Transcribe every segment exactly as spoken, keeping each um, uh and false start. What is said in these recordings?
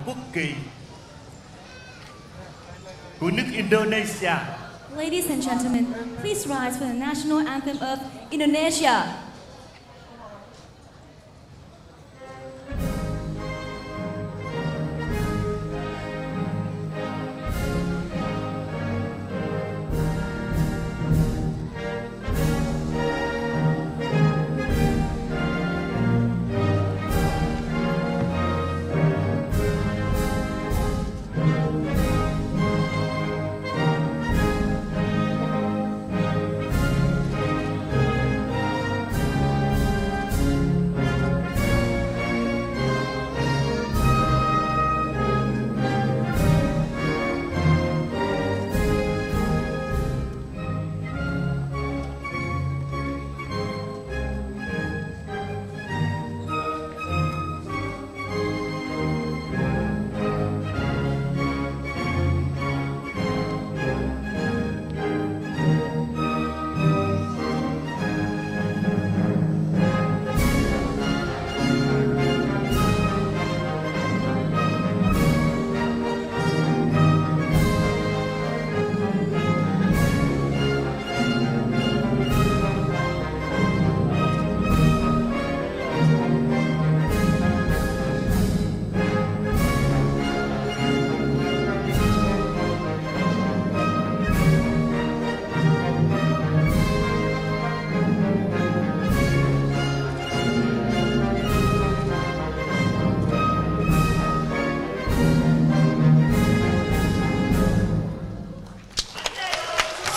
Pukki. Keuneuk Indonesia. Ladies and gentlemen, please rise for the national anthem of Indonesia.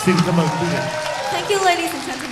Xin cảm ơn quý vị. Thank you, ladies and gentlemen.